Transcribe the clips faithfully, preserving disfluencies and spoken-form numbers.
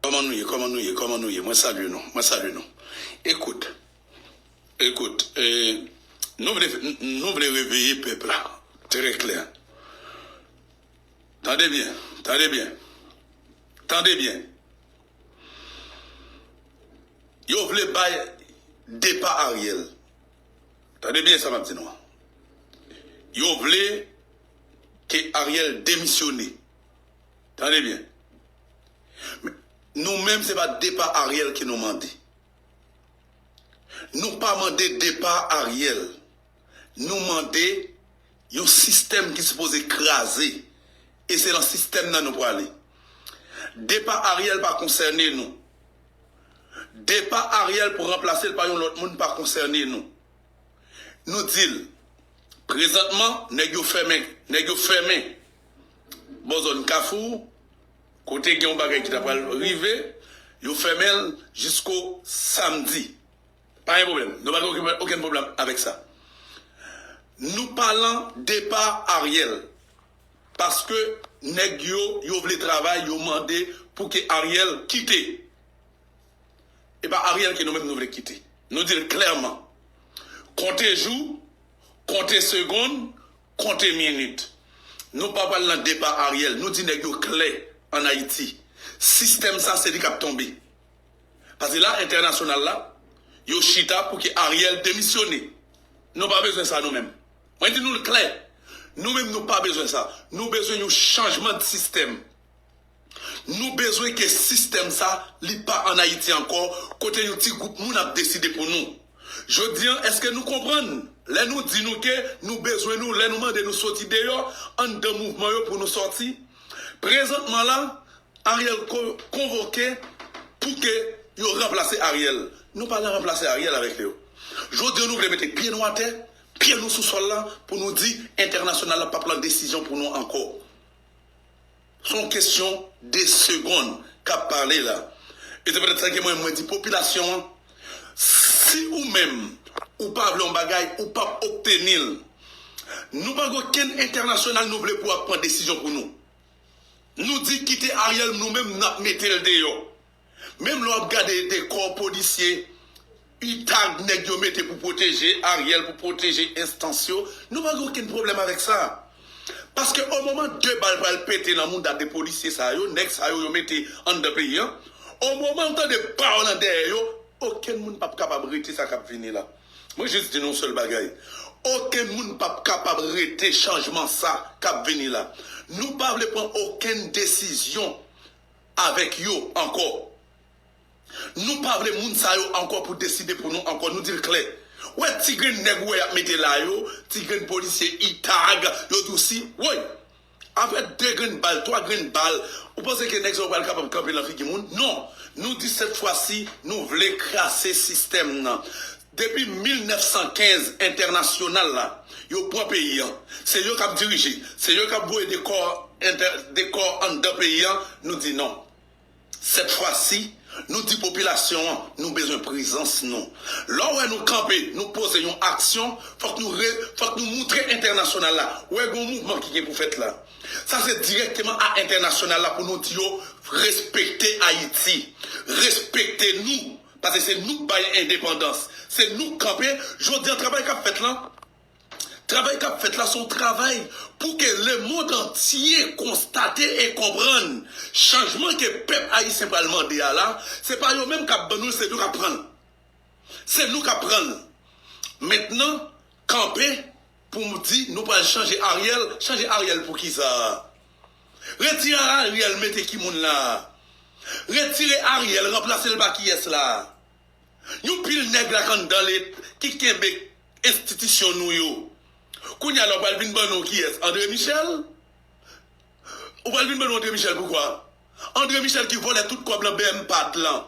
Kòman nou ye? Kòman nou ye? Kòman nou ye? Mwen salye nou. Mwen salye nou. Ekout. Ekout. E, nou vle, nou vle reveye pèp la. Trè klè. Tande byen. Tande byen. Tande byen. Yo vle bay depa Ariel. Tande byen sa m ap di nou an. Yo vle ke Ariel demisyone. Tande byen. Men, nou menm, se pa depa Ariel ke nou mande. Nou pa mande depa Ariel. Nou mande yon sistèm ki sipoze kraze. E se nan sistèm nan nou prale. Depa Ariel pa konsène nou. Depa Ariel pou ranplase l pa yon lòt moun pa konsène nou. Nou di l, prezantman, nèg yo fèmen, nèg yo fèmen bò zòn Kafou, kote gen yon bagay ki ta pral rive, yo fèmen l jisko samdi. Pa gen pwoblèm. Nou pa gen okenn, okenn pwoblèm avèk sa. Nou pa lan depa Ariel. Paske nèg yo, yo vle travay, yo mande pou ke Ariel kite. E pa Ariel ke nou menm nou vle kite. Nou di l klèman. Konte jou, konte segonn, konte minit. Nou pa pral nan depa Ariel. Nou di nèg yo klè ann Ayiti. Sistèm sa, se li k ap tonbe. Paske la, entènasyonal la, yo chita pou ke Ariel demisyone. Nou pa bezwen sa nou menm. Mwen di nou l klè. Nou menm, nou pa bezwen sa. Nou bezwen yon chanjman de sistèm. Nou bezwen ke sistèm sa, li pa ann Ayiti ankò, kote yon ti gwoup moun ap deside pou nou. Jodi an, èske nou konprann? Lè nou di nou ke nou bezwen nou, lè nou mande nou soti deyò, anndan mouvman yo pou nou sòti. Prezantman la, Ariel ko-, konvoke pou ke yo ranplase Ariel. Nou pa nan ranplase Ariel avèk yo. Jodi an, nou vle mete pye nou atè, pye nou sou sòl la, pou nou di entènasyonal la p ap pran desizyon pou nou ankò. Se yon kesyon de segonn k ap pale la. E se poutèt sa ke mwen, mwen di popilasyon an, si ou menm, ou pa vle yon bagay, ou p ap obteni l. Nou pa gen okenn entènasyonal nou vle pou ap pran desizyon pou nou. Nou di kite Ariel, nou menm, n ap mete l deyò. Menm lè w ap gade dekò polisye, utag nèg yo mete pou pwoteje Ariel, pou pwoteje enstans yo, nou pa gen okenn pwoblèm avèk sa. Paske o moman de bal pral pete nan mouda de polisye sa yo, nèg sa yo, yo mete anndan peyi an, o moman w tande pa w nan dèyè yo, okenn moun p ap kapab rete sa k ap vini la. Mwen jis di nou yon sèl bagay. Okenn moun p ap kapab rete chanjman sa k ap vini la. Nou pa vle pran okenn desizyon avèk yo ankò. Nou pa vle moun sa yo ankò pou deside pou nou ankò. Nou di l klè. Wè ti grenn nèg ou wè y ap mete la yo, ti grenn polisye itag, yo di w si, woy! Avèk de grenn bal, twa grenn bal, ou panse ke nèg sa yo pral kapab kanpe nan figi moun? Non! Nou di sèt fwa si, nou vle krase sistèm nan. Depi mil nèf san kenz entènasyonal la, yo pran peyi an. Se yo k ap dirije, se yo k ap voye dekò entè-, dekò anndan peyi an, nou di non. Sèt fwa si, nou di popilasyon an, nou bezwen prezans nou. Lè w wè nou kanpe, nou poze yon aksyon, fòk nou re-, fòk nou moutre entènasyonal la, wè gen yon mouvman ki gen pou fèt la. Sa se dirèkteman a entènasyonal la pou nou di yo, respekte Ayiti, respekte nou, paske se nou k bay endepandans, se nou k kanpe. Jodi an, travay k ap fèt lan, travay k ap fèt la, se yon travay pou ke lemond antye konstate e konprann chanjman ke pèp ayisyen pral mande a la, se pa yo menm k ap ban nou l, se nou k ap pran l. Se nou k ap pran l. Mentnan, kanpe pou m di nou pral chanje Ariel. Chanje Ariel pou kisa? Retire Ariel, mete ki moun la? Retire Ariel, ranplase l pa kiyès la? Yon pil nèg la k anndan lit ki kenbe enstitisyon nou yo. Kounye a la, w pral vin ban nou kiyès? André Michel? Ou pral vin ban nou André Michel poukwa? André Michel ki vòlè tout kòb lan B M pad lan.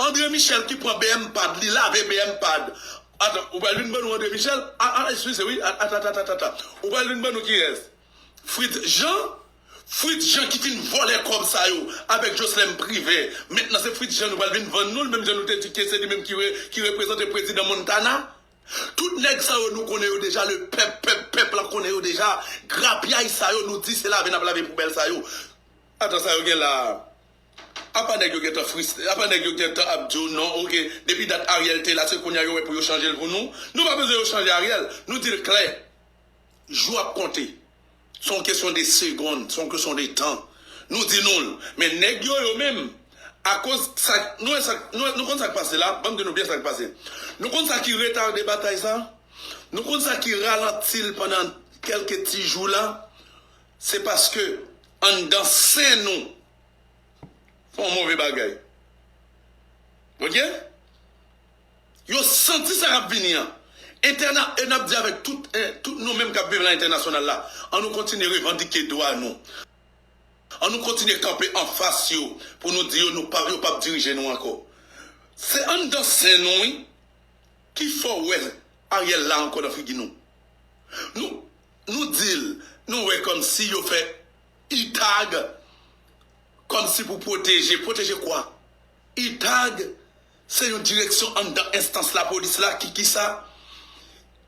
André Michel ki pran B M pad, li lave B M pad. Atan, ou pral vin ban nou André Michel? A, a, eskize, wi. A, atan, atan, atan, atan. Ou pral vin ban nou kiyès? Fritz Jean, Fritz Jean ki fin vòlè kòb sa yo avèk Jocelyn Privert. Mentnan se Fritz Jean nou pral vin vann nou l, menm jan nou te di ke se li menm ki re, ki reprezante prezidan Montana. Tout nèg sa yo nou konnen yo deja, le pèp, pèp, pèp la konnen yo deja. Grapyay sa yo nou di se lave n ap lave poubèl sa yo. Atan sa yo gen la a. Apa nèg yo gentan fris, apa nèg yo gentan ap di w non, oke, depi dat Ariel te la, se kounye a yo wè pou yo chanje l pou nou? Nou pa bezwen yo chanje Ariel, nou di l klè. Jou ap konte. Se yon kesyon de segonn, se yon kesyon de tan. Nou di nou l. Men nèg yo, yo menm, akoz sa, nou wè sa, nou, nou konn sa k pase la, ban m di nou byen sa k pase. Nou konn sa ki retade batay sa? Nou konn sa ki ralanti l pandan kèlke ti jou la? Se paske anndan sen nou, fè yon move bagay. Oke? Yo santi sa k ap vini an. Entèna, e n ap di avèk tout, eh, tout nou menm k ap viv nan entènasyonal la, an nou kontinye revandike dwa nou. An nou kontinye kanpe anfas yo pou nou di yo nou pa, yo p ap dirije nou ankò. Se anndan sen nou, wi, ki fè w wè Ariel la ankò nan figi nou. Nou, nou di l, nou wè kòmsi yo fè itag, kòmsi pou pwoteje. Pwoteje kwa? Itag se yon direksyon anndan enstans lapolis la ki, ki sa?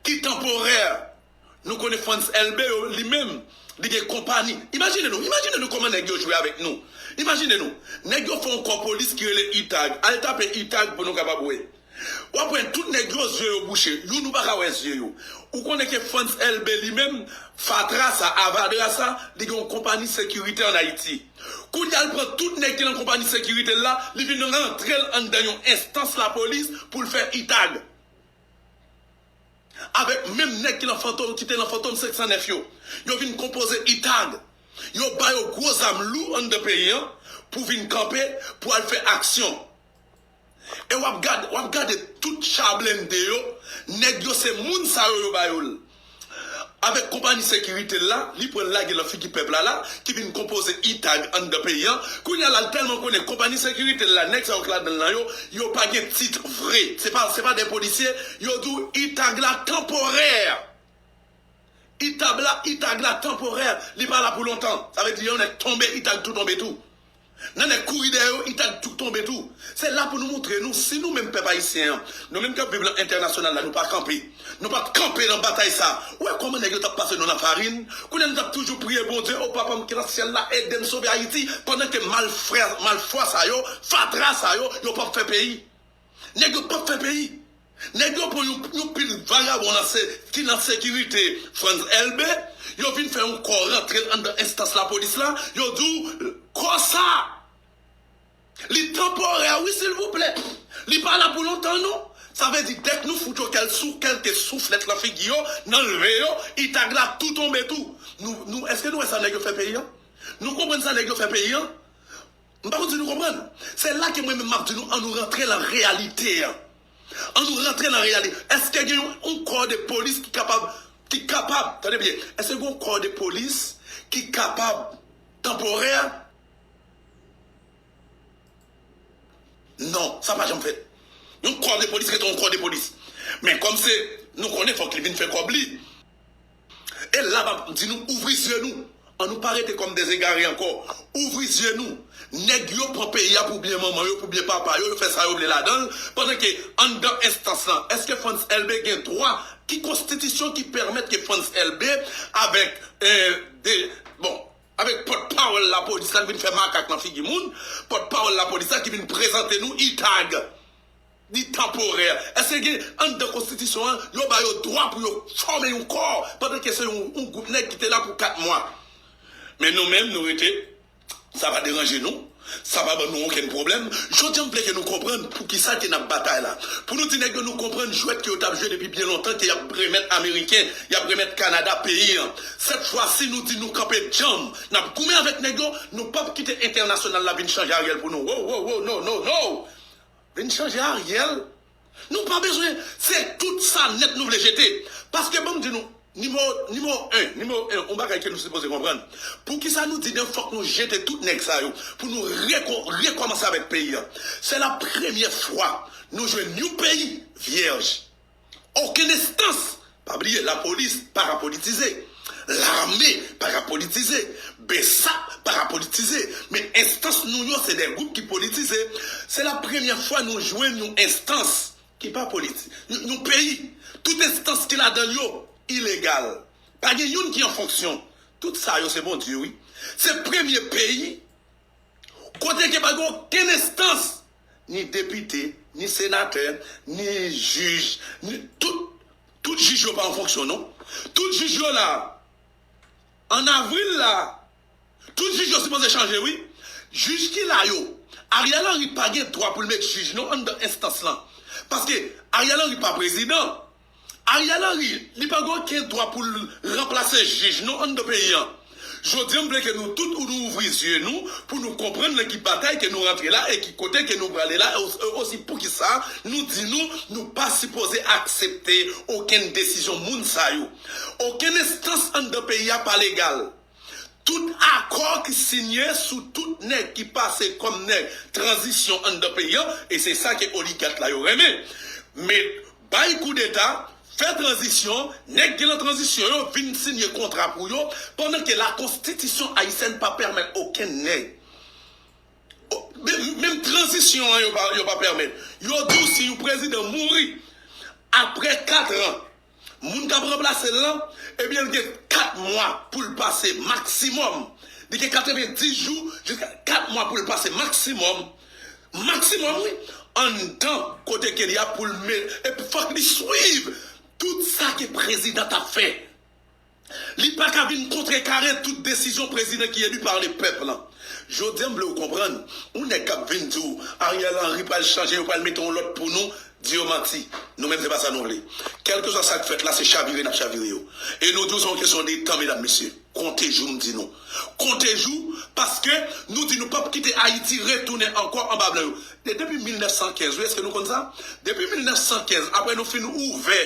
Ki tanporè. Nou konnen Frantz Elbé yo, li menm, li gen konpani. Imajine nou, imajine nou kòman nèg yo jwe avèk nou. Imajine nou, nèg yo fè yon kò polis ki rele itag. Al tape itag pou nou kapab wè. W ap wè tout nèg yo, zye yo bouche. Youn ou pa ka wè zye yo. Ou konnen ke Frantz Elbé li menm, fatra sa, avadra sa, li gen yon konpani sekirite ann Ayiti. Kounye a l pran tout nèg ki nan konpani sekirite l la, li vin rantre l anndan yon enstans lapolis pou l fè itag. Avèk menm nèg ki nan Fantom, ki te nan Fantom senk san nèf yo. Yo vin konpoze itag. Yo ba yo gwo zam lou anndan peyi an pou vin kanpe, pou al fè aksyon. E w ap gad, w ap gade tout cha blende yo, nèg yo se moun sa yo yo ba yo l. Avèk konpani sekirite l la, li pran l lage nan figi pèp la la, ki vin konpoze itag anndan peyi an. Kounye a la, l tèlman konnen konpani sekirite l la, nèg sa yo k ladan l lan yo, yo pa gen tit vre. Se pa, se pa de polisye, yo di w itag la tanporè. Itag la, itag la tanporè, li pa la pou lontan. Sa vle di yon nèg tonbe, itag tou tonbe tou. Nan nèg kouri dèyè yo, itag tou tonbe tou. Se la pou nou montre nou, si nou menm pèp ayisyen an, nou menm k ap viv nan entènasyonal la, nou pa kanpe. Nou pa t kanpe nan batay sa. Ou wè kòman nèg yo t ap pase nou nan farin? Kounye a nou t ap toujou priye Bondye, o Papa m ki nan syèl la, ede n sove Ayiti, pandan ke malfwa, malfwa sa yo, fatra sa yo, yo p ap fè peyi. Nèg yo p ap fè peyi. Nèg yo pran yon, yon pil vagabon nan se, ki nan sekirite Frantz Elbé, yo vin fè yon kò rantre l anndan enstans lapolis la, yo di w kò sa, li tanporè, wi, silvouplè. Li pa la pou lontan, non. Sa vle di, dèk nou fout yo kèl sou, kèlke souflèt nan figi yo, nan leve yo, itag la tou tonbe tou. Nou, nou, èske nou wè sa nèg yo fè peyi an? Nou konprann sa nèg yo fè peyi an? M pa konn si nou konprann. Se la ke mwen menm m ap di nou, ann nou rantre nan reyalite an. Ann nou rantre nan reyalite. Èske gen yon, yon kò de polis ki kapab, ki kapab, tande byen, èske gen yon kò de polis ki kapab tanporè? Non, sa pa janm fèt. Yon kò de polis rete yon kò de polis. Men kòm se, nou konnen fòk li vin fè kòb li. E la m ap di nou, ouvri zye nou. Ann nou pa rete kòm dezegare ankò. Ouvri zye nou. Nèg yo pran peyi a pou byen manman yo, pou byen papa yo, yo fè sa yo vle ladan l, pandan ke anndan enstans lan, èske Frantz Elbé gen dwa, ki konstitisyon ki pèmèt ke Frantz Elbé avèk, eh, de, bon, avèk pòtpawòl lapolis la ki vin fè makak nan figi moun, pòtpawòl lapolis la ki vin prezante nou itag. Li tanporè. Èske gen anndan konstitisyon an, yo ba yo dwa pou yo fòme yon kò, pandan ke se yon, yon gwoup nèg ki te la pou kat mwa? Men nou menm, nou rete, sa pa deranje nou, sa pa ban nou okenn pwoblèm. Jodi a, m vle ke nou konprann poukisa ke n ap batay la. Pou nou di nèg yo, nou konprann jwèt ke yo t ap jwe depi byen lontan, ke y ap remèt Ameriken, y ap remèt Kanada peyi an. Sèt fwa si, nou di nou kanpe djanm, n ap goumen avèk nèg yo, nou p ap kite entènasyonal la vin chanje Ariel pou nou. Wo, wo, wo, no, no, no! Vin chanje Ariel. Nou pa bezwen, se tout sa nèt nou vle jete. Paske ban m di nou, nimewo, nimewo en, nimewo en, yon bagay ke nou sipoze konprann. Poukisa nou di non, fòk nou jete tout nèg sa yo, pou nou reko-, rekòmanse avèk peyi an? Se la premyè fwa nou jwenn yon peyi vyèj. Okenn enstans, pa bliye, lapolis pa ka politize. La Ame pa ka politize. Besap pa ka politize. Men enstans nou yo, se de gwoup ki politize. Se la premyè fwa nou jwenn yon enstans ki pa politi-, yon, yon peyi. Tout enstans ki ladan l yo, ilegal. Pa gen youn ki an fonksyon. Tout sa yo, se Bondye, wi. Se premye peyi kote ke pa gen okenn enstans, ni depite, ni senatè, ni jij, ni tout, tout jij yo pa an fonksyon, non. Tout jij yo la, an avril la, tout jij yo sipoze chanje, wi. Jij ki la yo, Ariel Henry pa gen dwa pou l met jij, non, anndan enstans lan. Paske Ariel Henry pa prezidan. Ariel Henry, li pa gen okenn dwa pou l ranplase jij, non, anndan peyi an. Jodi a, m vle ke nou tout ou nou ouvri zye nou pou nou konprann nan ki batay ke nou rantre la e ki kote ke nou prale la, e os-, e osi poukisa nou di nou, nou pa sipoze aksepte okenn desizyon moun sa yo. Okenn enstans anndan peyi a pa legal. Tout akò ki sinye sou tout nèg ki pase kòm nèg tranzisyon anndan peyi an, e se sa ke oligak la yo renmen. Men bay koudeta, fè tranzisyon, nèg ki nan tranzisyon yo vin sinye kontra pou yo, pandan ke lakonstitisyon ayisyèn pa pèmèt okenn nèg. O, men-, menm tranzisyon an, yo pa, yo pa pèmèt. Yo di w si yon prezidan mouri apre kat an, moun k ap ranplase l lan, ebyen, l gen kat mwa pou l pase maksimòm. Li gen katrevenndis jou jiska kat mwa pou l pase maksimòm. Maksimòm, wi. Anndan kote ke li ap pou l me-, epi fòk li swiv tout sa ke prezidan t ap fè. Li pa ka vin kontrekare tout desizyon prezidan ki eli pa le pèp lan. Jodi a, m vle w konprann, yon nèg k ap vin di w, Ariel Henry pral chanje, yo pral mete yon lòt pou nou, di yo manti. Nou menm, se pa sa nou vle. Kèlkeswa sa k fèt la, se chavire n ap chavire yo. E nou di w se yon kesyon de tan, medam, mesye. Konte jou, m di nou. Konte jou, paske nou di nou p ap kite Ayiti retounen ankò anba blan yo. E depi mil nèf san kenz, wi, èske nou konn sa? Depi mil nèf san kenz, apre nou fin ouvè,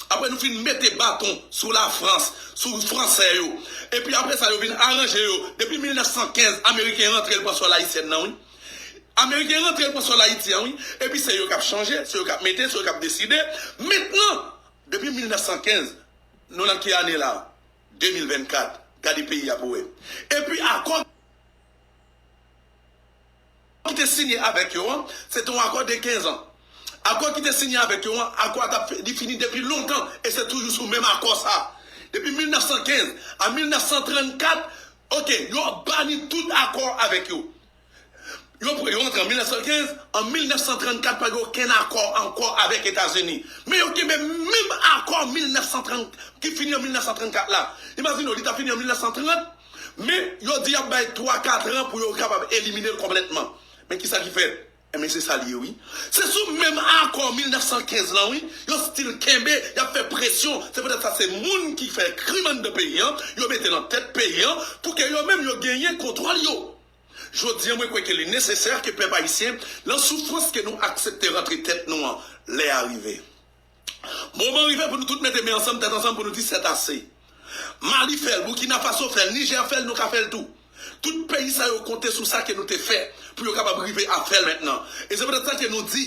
apre nou fin mete baton sou Lafrans, sou fransè yo, epi apre sa, yo vin aranje yo. Depi mil nèf san kenz, Ameriken rantre, l pran sòl ayisyèn nan, wi. Ameriken rantre, l pran sòl Ayiti an, wi. Epi se yo k ap chanje, se yo k ap mete, se yo k ap deside. Mentnan, depi mil nèf san kenz, nou nan ki ane la? De mil vennkat. Gade peyi a pou wè. Epi akò ki te sinye avèk yo an, se te yon akò de kenz an. Akò ki te sinye avèk yo an, akò a t ap fi-, li fini depi lontan, e se toujou sou menm akò sa. Depi mil nèf san kenz a mil nèf san trannkat, oke, yo bani tout akò avèk yo. Yo pre-, yo rantre an mil nèf san kenz, an mil nèf san trannkat, pa gen okenn akò ankò avèk Etazini. Men yo kenbe menm akò mil nèf san trant, ki fini an mil nèf san trannkat la. Imajine w, li ta fini an mil nèf san trant, men yo di y ap bay twa, kat an pou yo kapab elimine l konplètman. Men kisa ki fèt? Enben, se sa l ye, wi. Se sou menm akò mil nèf san kenz lan, wi, yo still kenbe, y ap fè presyon. Se poutèt sa, se moun ki fè krim anndan peyi an, yo mete nan tèt peyi an, pou ke yo menm, yo genyen kontwòl yo. Jodi a, mwen kwè ke li nesesè ke pèp ayisyen, lan soufrans ke nou aksepte rantre tèt nou an, lè a rive. Moman rive pou nou tout mete men ansanm, tèt ansanm, pou nou di sètase. Mali fè l, Burkina Faso fè l, Niger fè l, nou ka fè l tou. Tout peyi sa yo konte sou sa ke nou te fè pou yo kapab rive a fè l mentnan. E se poutèt sa ke nou di,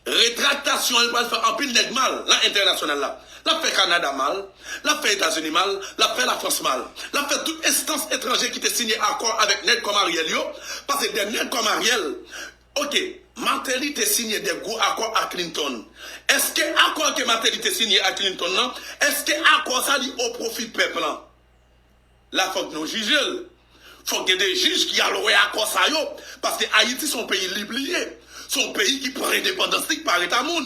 retraktasyon an, li pral fè anpil nèg mal lan entènasyonal la. L ap fè Kanada mal, l ap fè Etazini mal, l ap fè Lafrans mal. L ap fè tout enstans etranje ki te sinye akò avèk nèg kòm Ariel yo, paske de nèg kòm Ariel, oke, Martelly te sinye de gwo akò ak Clinton. Èske akò ke Martelly te sinye ak Clinton nan, èske akò sa li o pwofi pèp lan? La, fòk nou jije l. Fòk gen de jij ki al wè akò sa yo, paske Ayiti se yon peyi lib li ye. Se yon peyi ki pran endepandans li, ki pa ret a moun.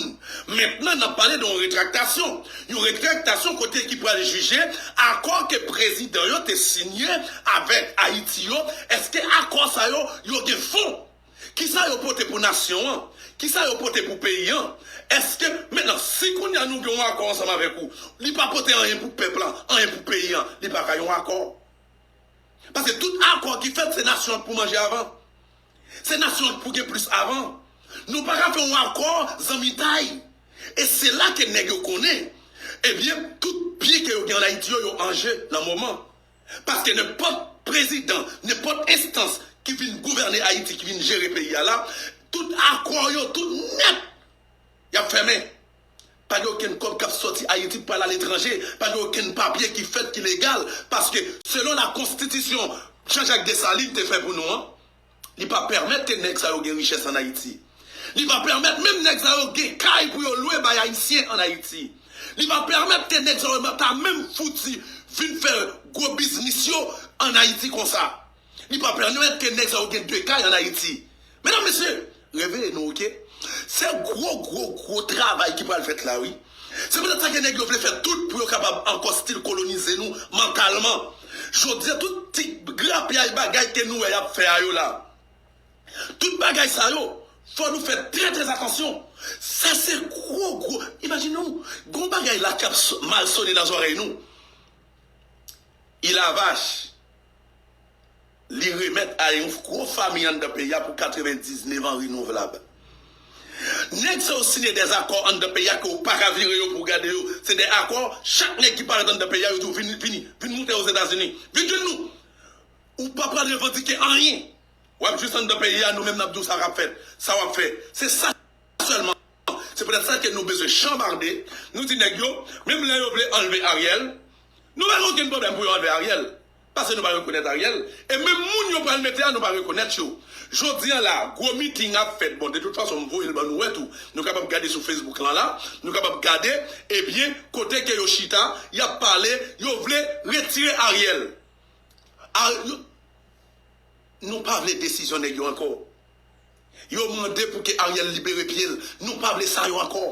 Mentnan, n ap pale de yon retraktasyon. Yon retraktasyon kote ki pral jije akò ke prezidan yo te sinye avèk Ayiti yo. Èske akò sa yo, yo gen fon? Kisa yo pote pou nasyon an? Kisa yo pote pou peyi an? Èske, mentnan, si kounye a nou gen yon akò ansanm avèk ou, li pa pote anyen pou pèp lan, anyen pou peyi an, li pa ka yon akò. Paske tout akò ki fèt, se nasyon an k pou manje avan. Se nasyon an k pou gen plis avan. Nou pa ka fè yon akò zanmitay. E se la ke nèg yo konnen, ebyen, tout byen ke yo gen ann Ayiti yo, yo an je nan moman. Paske nenpòt prezidan, nenpòt enstans ki vin gouvène Ayiti, ki vin jere peyi a la, tout akò yo, tout nèt, y ap fèmen. Pa gen okenn kòb k ap sòti Ayiti pou al aletranje. Pa gen okenn papye ki fèt ki legal. Paske, selon la konstitisyon Jean-Jacques Dessalines te fè pou nou an, li pa pèmèt ke nèg sa yo gen richès ann Ayiti. Li pa pèmèt menm nèg sa yo gen kay pou yo lwe bay Ayisyen ann Ayiti. Li pa pèmèt ke nèg sa yo ta menm fouti vin fè gwo biznis yo ann Ayiti konsa. Li pa pèmèt ke nèg sa yo gen de kay ann Ayiti. Medam, mesye, reveye nou, oke? Se gwo, gwo, gwo travay ki pral fèt la, wi. Se poutèt sa ke nèg yo vle fè tout pou yo kapab ankò still kolonize nou mantalman. Jodi a, tout ti grapyay bagay ke nou wè y ap fè a yo la, tout bagay sa yo, fò nou fè trè, trè atansyon. Sa se gwo, gwo. Imajine w, gon bagay la k ap so-, mal sone nan zòrèy nou. Ilavach, li remèt a yon gwo fanmi anndan peyi a pou katrevendiznèf an renouvlab. Nèg sa yo siyen dèzakò anndan peyi a ke w pa ka vire yo pou w gade yo. Se de akò, chak nèg ki parèt anndan peyi a, yo di w vin, vini, vin moute Ozetazini. Vin jwenn nou. Ou pa pral revandike anyen. W ap jis anndan peyi a, nou menm n ap di w sa k ap fèt, sa w ap fè. Se sa sèlman. Se poutèt sa ke nou bezwen chanbarde. Nou di nèg yo, menm lè yo vle anlve Ariel, nou pa gen okenn pwoblèm pou yo anlve Ariel. Paske nou pa rekonèt Ariel. E menm moun yo pral mete a, nou pa rekonèt yo. Jodi a la, gwo miting ap fèt. Bon, de tout fason, m voye l ban nou wè tou. Nou kapab gade sou Facebook lan la. Nou kapab gade, ebyen, kote ke yo chita, y ap pale, yo vle retire Ariel. A, yo, nou pa vle desizyon nèg yo ankò. Yo mande pou ke Ariel libere pye l. Nou pa vle sa yo ankò.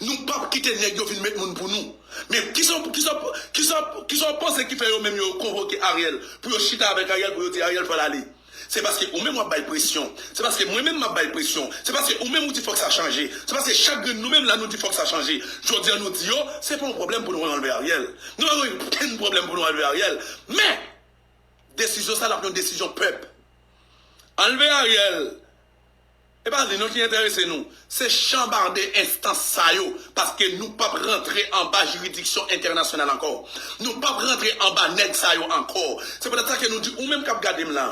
Nou p ap kite nèg yo vin met moun pou nou. Men kisa, kisa, kisa, kisa w panse ki fè yo menm yo konvoke Ariel, pou yo chita avèk Ariel, pou yo di Ariel fò l ale? Se paske ou menm w ap bay presyon. Se paske mwen menm m ap bay presyon. Se paske ou menm ou di fòk sa chanje. Se paske chak grenn nou menm la nou di fòk sa chanje. Jodi a nou di yo, se pa yon pwoblèm pou nou anlve Ariel. Nou pa gen okenn pwoblèm pou nou anlve Ariel. Men, desizyon sa l ap yon desizyon pèp. Anlve Ariel, e pa li non ki enterese nou. Se chanbarde enstans sa yo, paske nou p ap rantre anba jiridiksyon entènasyonal ankò. Nou p ap rantre anba nèg sa yo ankò. Se poutèt sa ke nou di, ou menm k ap gade m la,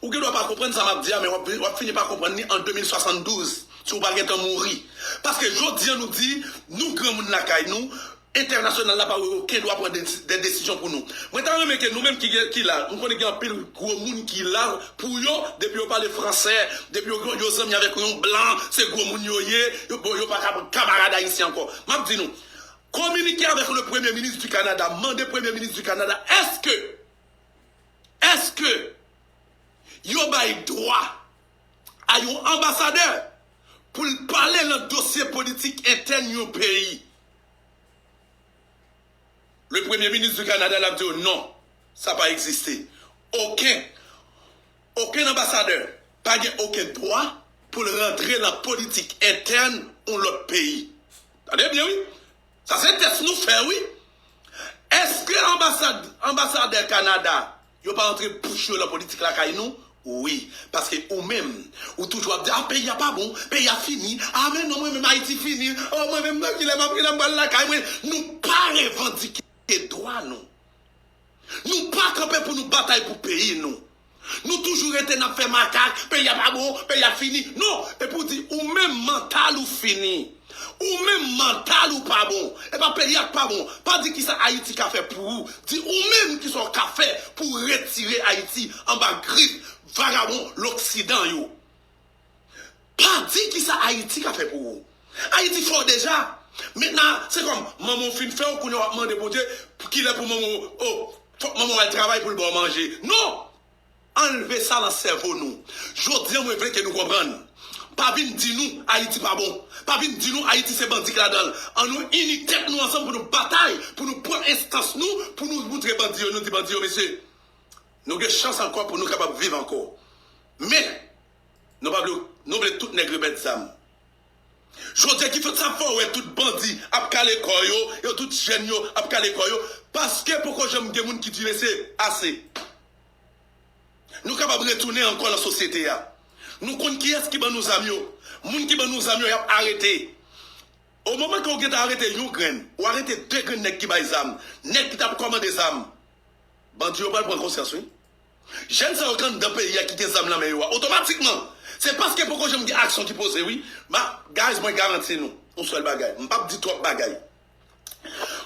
ou gen dwa pa konprann sa m ap di a, men w ap, w ap fini pa konprann li an de mil swasanndouz, si w pa gentan mouri. Paske jodi a nou di, nou granmoun lakay nou, entènasyonal la pa gen okenn dwa pran de, de desizyon pou nou. Mwen ta renmen ke nou menm ki gen, ki la, m konnen gen anpil gwo moun ki la pou yo, depi yo pale fransè, depi yo, yo zanmi avèk yon blan, se gwo moun yo ye, yo, bon, yo pa ka kamarad ayisyen ankò. M ap di nou, communiqué avec le Premier ministre du Canada, mande Premye Minis di Kanada, èske, èske yo bay dwa a yon anbasadè pou l pale nan dosye politik entèn yon peyi? Le Premye Minis di Kanada l ap di w non, sa pa egziste. Okenn, okenn anbasadè pa gen okenn dwa pou l rantre nan politik entèn yon lòt peyi. Tande byen, wi. Sa se tès nou fè, wi. Èske anbasad-, anbasadè Kanada, yo pa antre bouch yo nan politik lakay nou? Wi. Paske ou menm, ou toujou ap di, a, peyi a pa bon, peyi a fini. A, men non, mwen menm Ayiti fini. O, mwen menm nan kilè m ap, kilè m pral lakay mwen. Nou pa revandike dwa nou. Nou pa kanpe pou nou batay pou peyi nou. Nou toujou rete n ap fè makak, peyi a pa bon, peyi a fini. Non, epi w di ou menm mantal ou fini. Ou menm mantal ou pa bon. E pa peyi a k pa bon. Pa di kisa Ayiti ka fè pou ou. Di ou menm kisa w ka fè pou w retire Ayiti anba grif vagabon loksidan yo. Pa di kisa Ayiti ka fè pou ou. Ayiti fò deja. Mentnan, se kòm manman w fin fè w, kounye a w ap mande Bondye pou kilè pou manman w, o, fòk manman w al travay pou l ba w manje. Non! Anlve sa nan sèvo nou. Jodi a, mwen vle ke nou konprann. Pa vin di nou Ayiti pa bon. Pa vin di nou Ayiti se bandi k ladan l. An nou ini tèt nou ansanm pou nou batay, pou nou pran enstans nou, pou nou moutre bandi yo, nou di bandi yo, mesye, nou gen chans ankò pou nou kapab viv ankò. Men, nou pa vle, nou vle tout nèg remèt zam. Jodi a, ki fè sa fè w wè tout bandi ap kale kò yo, yo tout jèn yo ap kale kò yo, paske poko janm gen moun ki di, mesye, ase. Nou kapab retounen ankò nan sosyete a. Nou konn kiyès ki ban nou zam yo. Moun ki ban nou zam yo, y ap arete. O moman ke w gentan arete yon grenn, ou arete de grenn nèg ki bay zam, nèg ki t ap kòmande zam, bandi yo pral pran konsyans, wi. Jèn sa yo k anndan peyi a ki gen zam nan men yo a, otomatikman, se paske poko janm gen aksyon ki poze, wi. Ma, guys, mwen garanti nou, yon sèl bagay. M p ap di twòp bagay.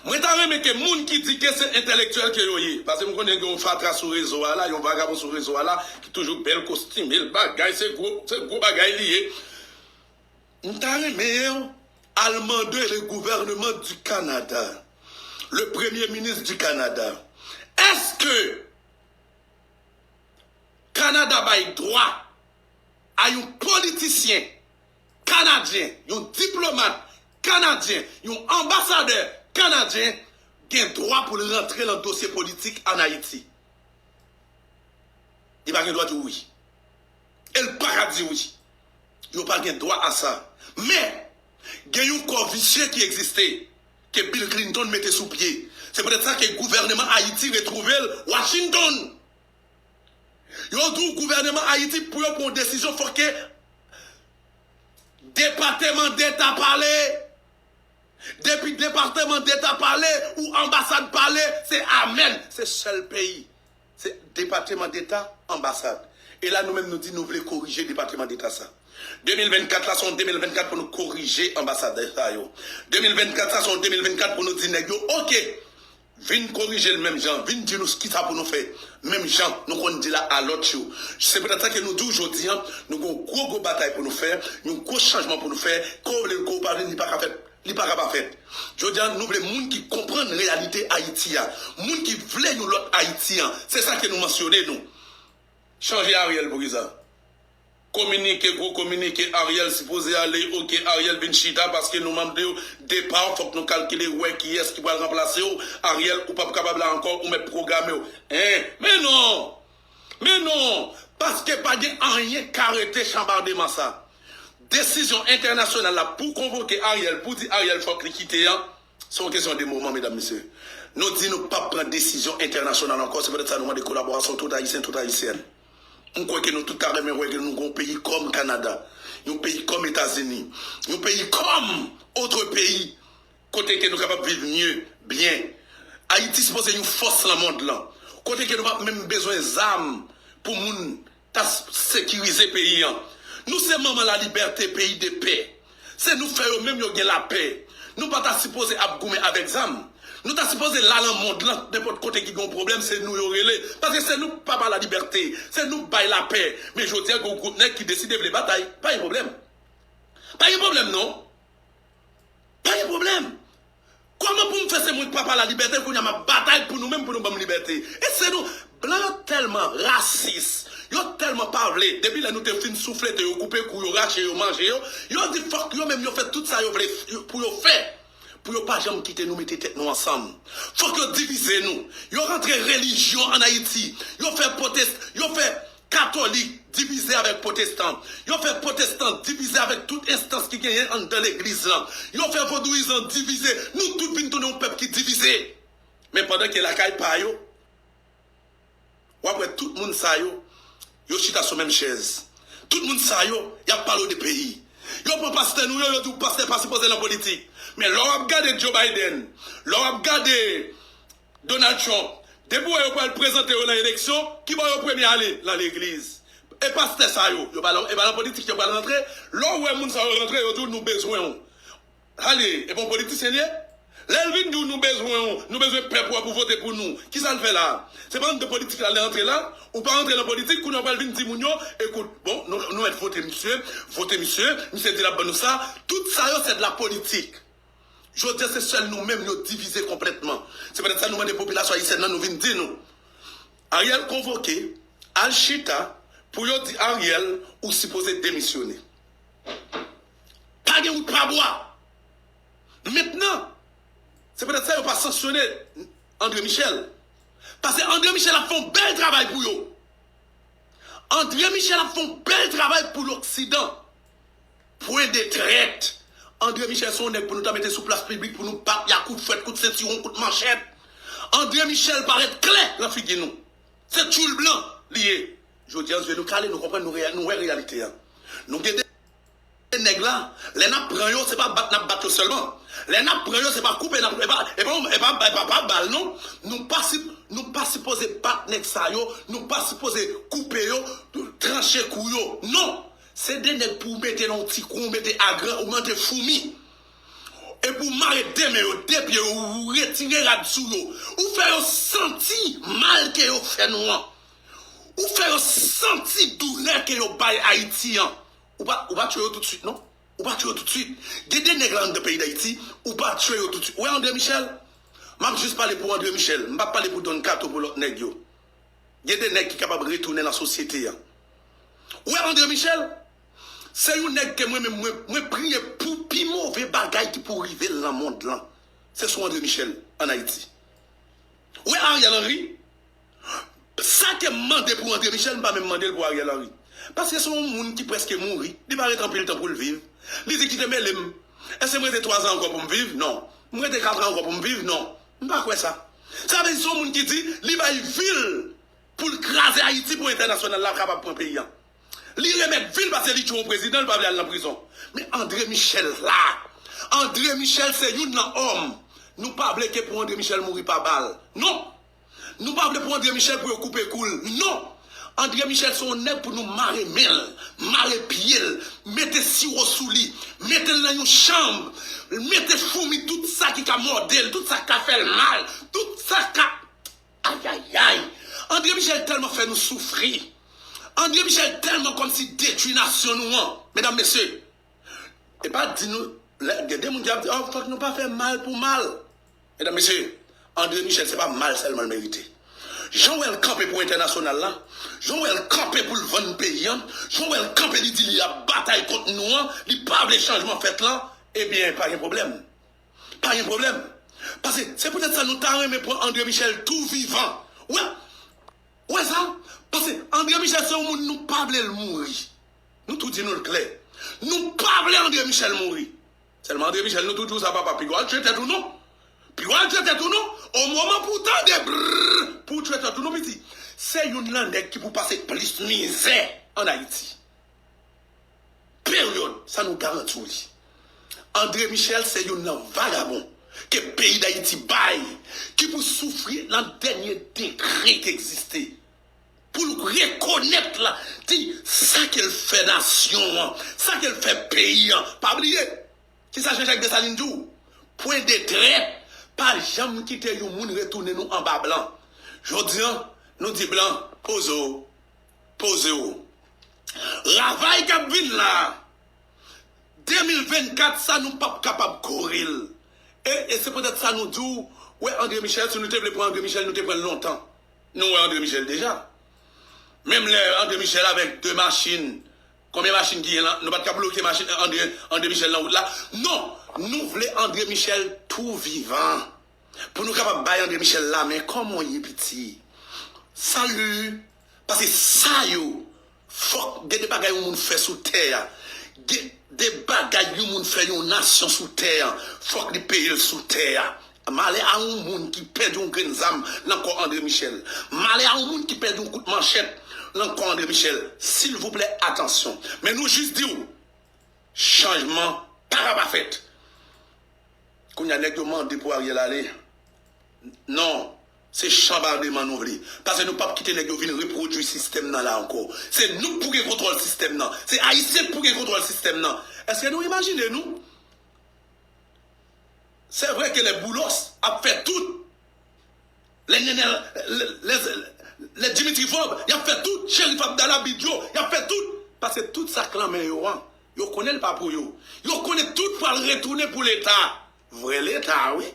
Mwen ta renmen ke moun ki di ke se entèlektyèl ke yo ye, paske m konnen gen yon fatra sou rezo a la, yon vagabon sou rezo a la, ki toujou bèl kostime l, bagay, se gwo, se gwo bagay li ye. M ta renmen yo al mande le gouvernement du Canada, le premier ministre du Canada, èske Kanada bay dwa a yon politisyen kanadyen, yon diplomat kanadyen, yon anbasadè kanadyen gen dwa pou l rantre nan dosye politik ann Ayiti? Li pa gen dwa di wi. E l pa ka di wi. Yo pa gen dwa a sa. Men, gen yon kò visye ki egziste, ke Bill Clinton mete sou pye. Se poutèt sa ke gouvèneman Ayiti retwouve l Washington. Yo di w gouvèneman Ayiti, pou yo pran yon desizyon, fòk ke Depatman Deta pale. Depi Depatman Deta pale, ou anbasad pale, se amèn. Se sèl peyi. Se Depatman Deta, anbasad. E la, nou menm, nou di nou vle korije Depatman Deta sa. De mil vennkat la, se yon de mil vennkat pou nou korije anbasadè sa yo. De mil vennkat sa, se yon de mil vennkat pou nou di nèg yo, oke, vin korije l menm jan, vin di nou kisa pou nou fè. Menm jan nou konn di la a lòt yo. Se poutèt sa ke nou di w jodi a, nou gen yon gwo, gwo batay pou nou fè, yon gwo chanjman pou nou fè. Ke w vle l, ke w pa vle l, li pa ka fèt. Li pa ka pa fèt. Jodi a, nou vle moun ki konprann reyalite Ayiti a. Moun ki vle yon lòt Ayiti a. Se sa ke nou mansyone nou. Chanje Ariel pou kisa? Kominike, gwo kominike, Ariel sipoze ale, oke, Ariel vin chita paske nou mande w depa, fòk nou kalkile wè kiyès ki pral ranplase w. Ariel, ou p ap kapab la ankò, ou mèt pwograme w. Hein? Men non! Men non! Paske pa gen anyen k ka rete chanbademan sa. Desizyon entènasyonal la pou konvoke Ariel, pou di Ariel fòk li kite an, se yon kesyon de moman, medam, mesye. Nou di nou p ap pran desizyon entènasyonal ankò, se poutèt sa nou mande kolaborasyon tout Ayisyen, tout Ayisyèn. M kwè ke nou tout ta renmen wè ke nou gen yon peyi kòm Kanada, yon peyi kòm Etazini, yon peyi kòm otre peyi, kote ke nou kapab viv mye, byen. Ayiti sipoze yon fòs nan mond lan, kote ke nou p ap menm bezwen zam pou moun ta s-, sekirize peyi an. Nou se manman lalibète, peyi de pè. Se nou fè yo menm yo gen lapè. Nou pa ta sipoze ap goumen avèk zam. Nou ta sipoze la nan mond lan, nenpòt kote ki gen yon pwoblèm, se nou yo rele. Paske se nou k papa lalibète, se nou k bay lapè. Men jodi a, gen yon gwoup nèg ki deside vle batay. Pa gen pwoblèm. Pa gen pwoblèm, non. Pa gen pwoblèm. Kòman pou m fè se mwen k papa lalibète, kounye a m ap batay pou nou menm, pou nou ban m libète? E se nou, blan yo tèlman rasis, yo tèlman pa vle, depi lè nou te fin souflete yo, koupe kou yo, rache yo, manje yo, yo di fòk yo menm yo fè tout sa yo vle pou yo fè, pou yo pa janm kite nou mete tèt nou ansanm. Fòk yo divize nou. Yo rantre relijyon ann Ayiti. Yo fè pwotest-, yo fè Katolik divize avèk pwotestan. Yo fè pwotestan divize avèk tout enstans ki genyen anndan legliz lan. Yo fè vodouyizan divize. Nou tout vin tounen yon pèp ki divize. Men pandan ke lakay pa yo, w ap wè tout moun sa yo, yo chita sou menm chèz. Tout moun sa yo, y ap pale w de peyi. Yo pran pastè nou yo, yo di w pastè pa sipoze nan politik. Men lè w ap gade Joe Biden, lè w ap gade Donald Trump, depi w wè yo pral prezante yo nan eleksyon, ki bò yo premye ale? Nan legliz. E pastè sa yo, yo pa nan, e pa nan politik yo pral rantre? Lè w wè moun sa yo rantre, yo di w nou bezwen w. Ale, e pa yon politisyen l ye? Lè l vin di w nou bezwen w, nou bezwen pèp ou a pou vote pou nou. Kisa l fè la? Se pa anndan politik la l rantre la? Ou pa rantre nan politik, kounye a w pral vin di moun yo, ekout, bon, nou, nou mèt vote misye, vote misye, misye di l ap ban nou sa. Tout sa yo, se de la politik. Jodi a, se sèl nou menm yo divize konplètman. Se poutèt sa nou mande popilasyon ayisyèn nan, nou vin di nou, Ariel konvoke, al chita, pou yo di Ariel, ou sipoze demisyone. Pa gen wout pa bwa. Mentnan, se poutèt sa yo pa sanksyone André Michel. Paske André Michel ap fè yon bèl travay pou yo. André Michel ap fè yon bèl travay pou loksidan. Pwen de trèt. André Michel se yon nèg pou nou ta mete sou plas piblik pou nou bat, y a kout fwèt, kout sentiwon, kout manchèt. André Michel parèt klè nan figi nou. Se tchoul blan li ye. Jodi a, zye nou kale, nou konprann, nou, reya-, nou wè reyalite a. Nou gen de nèg la, lè n ap pran yo, se pa bat n ap bat yo sèlman. Lè n ap pran yo, se pa koupe n ap, e pa, e pa, e pa, e pa, pa bal non. Nou pa si-, nou pa sipoze bat nèg sa yo, nou pa sipoze koupe yo, tranche kou yo. Non! Se de nèg pou w mete nan yon ti kwen, ou mete agran, ou mete foumi. epi w mare de men yo, de pye yo, ou retire rad sou yo, ou fè yo santi mal ke yo fè nou an. Ou fè yo santi doulè ke yo bay Ayiti an. Ou pa, ou pa tiye yo toutswit, non. Ou pa tiye yo toutswit. Gen de nèg la anndan peyi Dayiti, ou pa tiye yo toutswit. Ou wè André Michel? M ap jis pale pou André Michel. M p ap pale pou Don Kato, pou lòt nèg yo. Gen de nèg ki kapab retounen nan sosyete an. Ou wè André Michel? Se yon nèg ke mwen menm, mwen, mwen priye pou pi move bagay ki pou rive l nan mond lan. Se sou André Michel, ann Ayiti. Ou wè Ariel Henry? Sa ke m mande pou André Michel, m pa menm mande l pou Ariel Henry. Paske se yon moun ki prèske mouri, li pa ret anpil tan pou l viv. Li di, "Kite mele m. Èske m rete twa zan ankò pou m viv? Non. M rete kat zan ankò pou m viv? Non. M pa kwè sa." Sa vle di se yon moun ki di li bay vi l pou l kraze Ayiti pou entènasyonal la kapab pran peyi an. Li remèt vi l paske li tchwe yon prezidan, li pa vle al nan prizon. Men André Michel la. André Michel se youn nan òm. Nou pa vle ke pou André Michel mouri pa bal. Non. Nou pa vle pou André Michel pou yo koupe kou l. Non. André Michel se yon nèg pou nou mare men l, mare pye l, mete siwo sou li, mete l nan yon chanm, mete foumi, tout sa ki ka mòde l, tout sa ki ka fè l mal, tout sa ka Ayayay! André Michel tèlman fè nou soufri. André Michel tèlman kòmsi detwi nasyon nou an. Medam, mesye, e pa di nou, lè, gen de moun ki ap di, "Oh, fòk nou pa fè mal pou mal." Medam, mesye, André Michel, se pa mal sèlman l merite. Jan w wè l kanpe pou entènasyonal la, jan w wè l kanpe pou l vann peyi an, jan w wè l kanpe, li di li ap batay kont nou an, li pa vle chanjman fèt lan, ebyen, pa gen pwoblèm. Pa gen pwoblèm. Paske se poutèt sa nou ta renmen pran André Michel tou vivan. Ou wè? Ou wè sa? Paske André Michel se yon moun nou pa vle l mouri. Nou tou di nou l klè. Nou pa vle André Michel mouri. Sèlman André Michel, nou tou di w sa, papa, piga w al tchwe tèt ou non. Piga w al tchwe tèt ou non. O moman pou w tande brrr, pou w tchwe tèt ou non, piti. Se youn nan nèg ki pou pase plis mizè ann Ayiti. Peryòd, sa nou garanti w li. André Michel se youn nan vagabon ke peyi Dayiti bay, ki pou soufri nan dènye degre ki egziste. Pou l rekonèt la, di sa ke l fè nasyon an, sa ke l fè peyi an. Pa bliye, kisa Jean Jacques Dessalines di w? Pwen de trèt, pa janm kite yon moun retounen nou anba blan. Jodi an, nou di blan, poze w, poze w. Ravay k ap vin la, de mil vennkat sa nou p ap kapab kore l. E, e se poutèt sa nou di w, wè André Michel, si nou te vle pran André Michel, nou te pran l lontan. Nou wè André Michel deja. Menm lè André Michel avèk de machin, konbyen machin ki gen lan, nou pa t ka bloke machin André, André Michel nan wout la? Non, nou vle André Michel tou vivan. Pou nou kapab bay André Michel lamen, kòman w ye, piti? Salut! Paske sa yo, fòk gen de bagay yon moun fè sou tè a. Gen de bagay yon moun fè yon nasyon sou tè a, fòk li peye l sou tè a. Malè a yon moun ki pèdi yon grenn zam nan kò André Michel. Malè a yon moun ki pèdi yon kout manchèt nan kò André Michel. Silvouplè, atansyon. Men nou jis di w, chanjman pa ka pa fèt. Kounye a, nèg yo mande pou Ariel ale. Non, se chanbaldeman nou vle. Paske nou p ap kite nèg yo vin repwodui sistèm nan la ankò. Se nou k pou gen kontwòl sistèm nan. Se Ayisyen k pou gen kontwòl sistèm nan. Èske nou imajine nou? Se vre ke lè Boulos ap fè tout, lè Nenel, lè, lè, lè Dimitri Vorbe, y ap fè tout, Cherif Abdallah, Bidjo, y ap fè tout. Paske tout sa k lan men yo an, yo konnen l pa pou yo. Yo konnen tout pral retounen pou Leta. Vrè Leta, wi.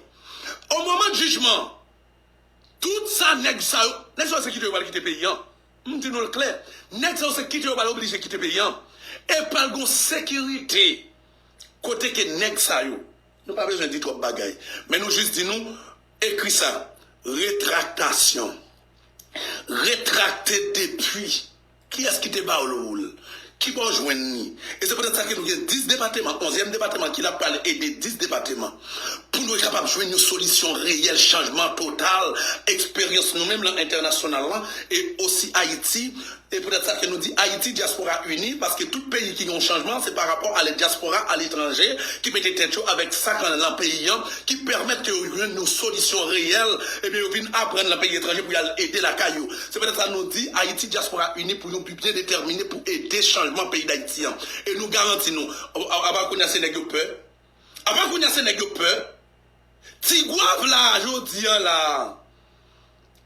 O moman jijman, tout sa nèg sa yo, nèg sa yo se kite yo pral kite peyi an. M di nou l klè. Nèg sa yo se kite yo pral oblije kite peyi an. E pral gon sekirite kote ke nèg sa yo, nou pa bezwen di twòp bagay. Men nou jis di nou, ekri sa. Retraktasyon. Retrakte depi. Kiyès ki te ba w lou l? Ki bò w jwenn li? E se poutèt sa ke nou gen dis depatman, onzyèm depatman ki la pral ede dis depatman. Pou nou kapab jwenn yon solisyon reyèl, chanjman total, eksperyans nou menm lan entènasyonal lan, e osi Ayiti, e poutèt sa ke nou di Ayiti Dyaspora Ini, paske tout peyi ki gen yon chanjman, se pa rapò a lè dyaspora aletranje ki mete tèt yo avèk sa k lan peyi an, ki pèmèt ke yo jwenn yon solisyon reyèl, ebyen yo vin aprann lan peyi etranje pou y al ede lakay yo. Se poutèt sa nou di Ayiti Dyaspora Ini pou yon bi byen detèmine pou ede chanjman peyi Dayiti an. E nou garanti nou, a, a, apa kounye a se nèg yo pè, Apa kounye a se nèg yo pè? Ti Gwav la, jodi a la.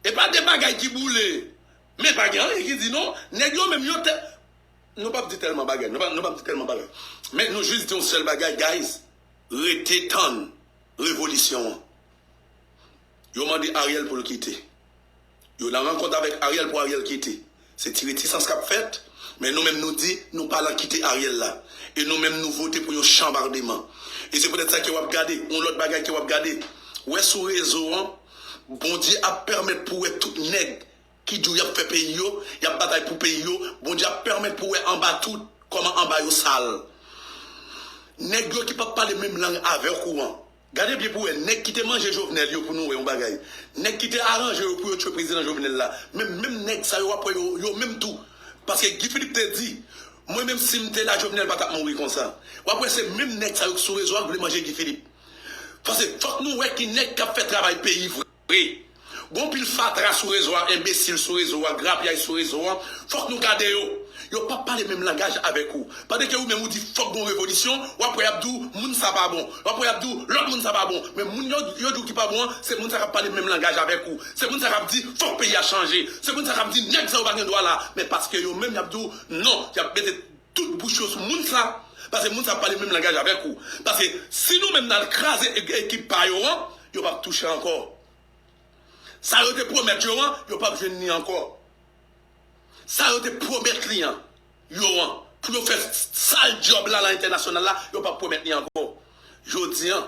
E pa de bagay ki boule. Men pa gen anyen ki di non. Nèg yo menm yo te... Nou p ap di tèlman bagay. Nou p ap, nou p ap di tèlman bagay. Men nou jis di yon sèl bagay, guys. Rete tann revolisyon an. Yo mande Ariel pou l kite. Yo nan rankont avèk Ariel pou Ariel kite. Se ti retisans k ap fèt, men nou menm nou di nou pa nan kite Ariel la. E nou menm nou vote pou yon chanbademan. E se poutèt sa ke w ap gade, yon lòt bagay ke w ap gade. Wè sou rezo an, Bondye ap pèmèt pou wè tout nèg ki di w y ap fè peyi yo, y ap batay pou peyi yo, Bondye ap pèmèt pou wè anba tout, kòman anba yo sal. Nèg yo ki p ap pale menm lang avèk ou an. Gade byen pou wè, nèg ki te manje Jovenel yo pou nou wè yon bagay. Nèg ki te aranje yo pou yo tchwe prezidan Jovenel la. Men menm nèg sa yo w ap wè yo, yo menm tou. Paske Guy Philippe te di, mwen menm si m te la Jovenel pa t ap mouri konsa. W ap wè se menm nèg sa yo ki sou rezo a k vle manje Guy Philippe. Paske fòk nou wè ki nèg k ap fè travay peyi vre. Gon pil fatra sou rezo a, enbesil sou rezo a, grapyay sou rezo a. Fòk nou gade yo. Yo p ap pale menm langaj avèk ou. Pandan ke ou menm ou di fòk gon revolisyon, w ap wè y ap di w moun sa pa bon. W ap wè y ap di w lòt moun sa pa bon. Men moun yo, yo di w ki pa bon an, se moun sa k ap pale menm langaj avèk ou. Se moun sa k ap di fòk peyi a chanje. Se moun sa k ap di nèg sa yo pa gen dwa la. Men paske yo menm y ap di w non, y ap mete tout bouch yo sou moun sa. Paske moun sa ap pale menm langaj avèk ou. Paske si nou menm n al kraze e-, ekip pa yo an, yo p ap touche ankò. Sa yo te pwomèt yo an, yo p ap jwenn li ankò. Sa yo te pwomèt li an, yo an, pou yo fè sal djòb la nan entènasyonal la, yo p ap pwomèt li ankò. Jodi an,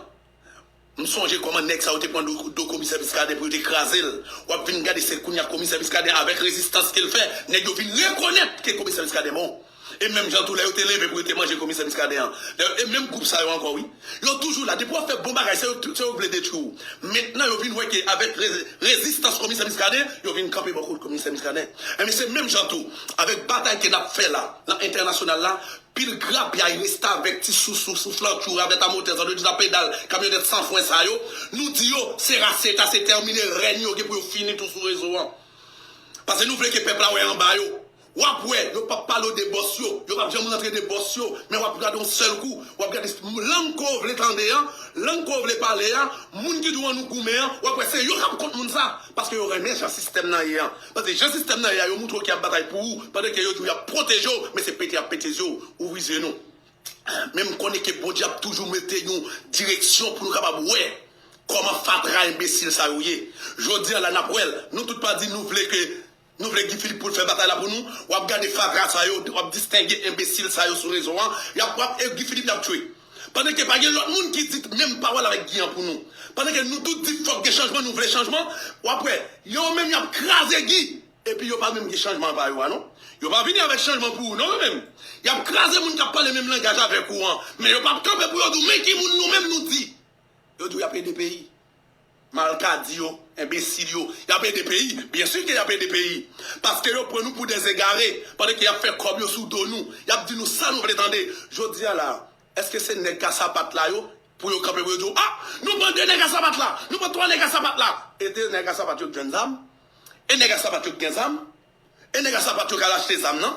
m sonje kòman nèg sa yo te pran do, do komisè Muscadin pou yo te kraze l. W ap vin gade se kounye a komisè Muscadin avèk rezistans ke l fè, nèg yo vin rekonèt ke komisè Muscadin bon. E menm jan tou lè yo te leve pou yo te manje komisè Muscadin an. Lè, e menm gwoup sa yo ankò wi. Yo toujou la. Depi w ap fè bon bagay, se yo, se yo k vle detwi w. Mentnan yo vin wè ke avèk re-, rezistans komisè Muscadin, yo vin kanpe bò kot komisè Muscadin. Enben se menm jan tou, avèk batay ke n ap fè la, nan entènasyonal la, pil grapyay, restavèk, ti sousou, souflantchou, ravèt a motè, zandwich a pedal, kamyonèt san fren sa yo, nou di yo, se rase ta, se tèmine rèn yo gen pou yo fini tou sou rezo an. Paske nou vle ke pèp la wè anba yo. W ap wè, yo p ap pale w de bòs yo, yo p ap janm rantre de bòs yo, men w ap gade yon sèl kou, w ap gade lang ke w vle tande an, lang ke w vle pale a, moun ki di w ann nou goumen an, w ap wè se yo k ap kont moun sa, paske yo renmen jan sistèm nan ye an. Paske jan sistèm nan ye a, yo montre w ke y ap batay pou ou, pandan ke yo di w y ap pwoteje w, men se pete y ap pete zye w, ouvri zye nou. Men m konnen ke Bondye ap toujou mete yon direksyon pou nou kapab wè kòman fatra enbesil sa yo ye. Jodi a la n ap wè l, nou tout pa di nou vle ke Nou vle Guy Philippe pou l fè batay la pou nou? W ap gade fatra sa yo, w ap distenge enbesil sa yo sou rezo an. Y ap, w ap, e Guy Philippe y ap tchwe. Pandan ke pa gen lòt moun ki di menm pawòl avèk Guy an pou nou. Pandan ke nou tout di fòk gen chanjman, nou vle chanjman, w ap wè, yo menm y ap kraze Guy. Epi yo pa menm gen chanjman pa yo a non. Yo pa vini avèk chanjman pou ou non yo menm. Y ap kraze moun k ap pale menm langaj avèk ou an. Men yo p ap kanpe pou yo di w men ki moun nou menm nou di. Yo di w y ap ede peyi. Malkadi yo, enbesil yo, y ap ede peyi. Byen si ke y ap ede peyi. Paske yo pran nou pou dèzegare, pandan ke y ap fè kòb yo sou do nou. Y ap di nou sa nou vle tande. Jodi a la, èske se nèg a sapat la yo, pou yo kanpe pou yo di w, a, nou pran de nèg a sapat la, nou pran twa nèg a sapat la. E de nèg a sapat yo k jwenn zam? E nèg a sapat yo k gen zam? E nèg a sapat yo k al achte zam nan?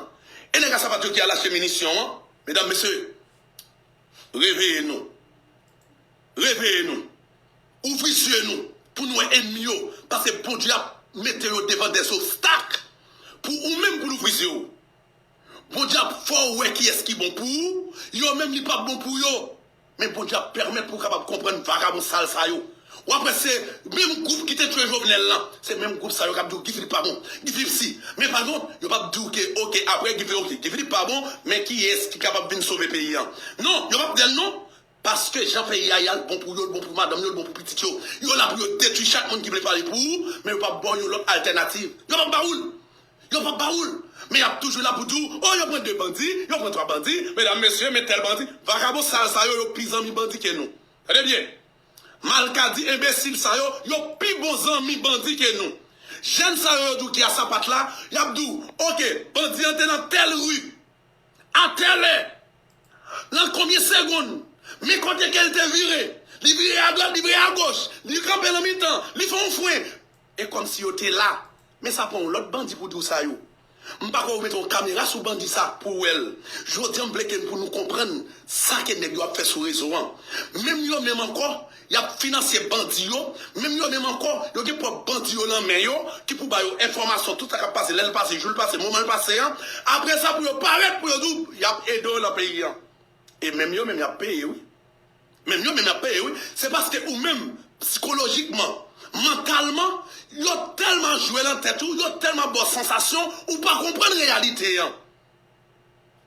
E nèg a sapat yo ki al achte minisyon an? Medam, mesye, reveye nou. Reveye nou. Ouvri zye nou pou nou wè ènmi yo. Paske Bondye ap mete yo devan dèzobstak pou ou menm pou l ouvri zye w. Bondye ap fè w wè kiyès ki bon pou ou. Yo menm li p ap bon pou yo. Men Bondye ap pèmèt pou w kapab konprann vagabon sal sa yo. W ap wè se menm gwoup ki te tchwe Jovenel lan. Se menm gwoup sa yo k ap di w Guy Philippe pa bon. Guy Philippe si. Men pa kont, yo p ap di w ke, oke, apre Guy Philippe, oke, Guy Philippe pa bon, men kiyès ki kapab vin sove peyi an? Non, yo p ap di l non. Paske jan peyi a ye a, l bon pou yo, l bon pou madanm yo, l bon pou pitit yo. Yo la pou yo detwi chak moun ki vle pale pou ou, men yo p ap ba w yon lòt altènativ. Yo p ap ba ou l. Yo p ap ba ou l. Men y ap toujou la pou di w, o, yo pran de bandi, yo pran twa bandi, medam, mesye, men tèl bandi. Vagabon sal sa yo, yo pi zanmi bandi ke nou. Tande byen. Malkadi enbesil sa yo, yo pi bon zanmi bandi ke nou. Jèn sa yo, yo di w ki a sapat la, y ap di w, oke, bandi an te nan tèl ri. Atèlè, nan konbyen segonn, men kote ke l te vire, li vire adwat, li vire agoch, li kanpe nan mitan, li fè yon fren. E kòmsi yo te la. Men sa pran yon lòt bandi pou di w sa yo. M pa kwè ou mete yon kamera sou bandi sa pou w wè l. Jodi a, m vle ke pou nou konprann sa ke nèg yo ap fè sou rezo an. Menm yo menm ankò, y ap finanse bandi yo. Menm yo menm ankò, yo gen pwòp bandi yo nan men yo, ki pou ba yo enfòmasyon, tout sa k ap pase, lè l pase, jou l pase, moman l pase an. Apre sa, pou yo parèt, pou yo di w, y ap ede w nan peyi an. E menm yo menm, y ap peye, wi. Menm yo menm, y ap peye, wi. Se paske ou menm, sikolojikman, mantalman, yo tèlman jwe nan tèt ou, yo tèlman ba w sansasyon, ou pa konprann reyalite an.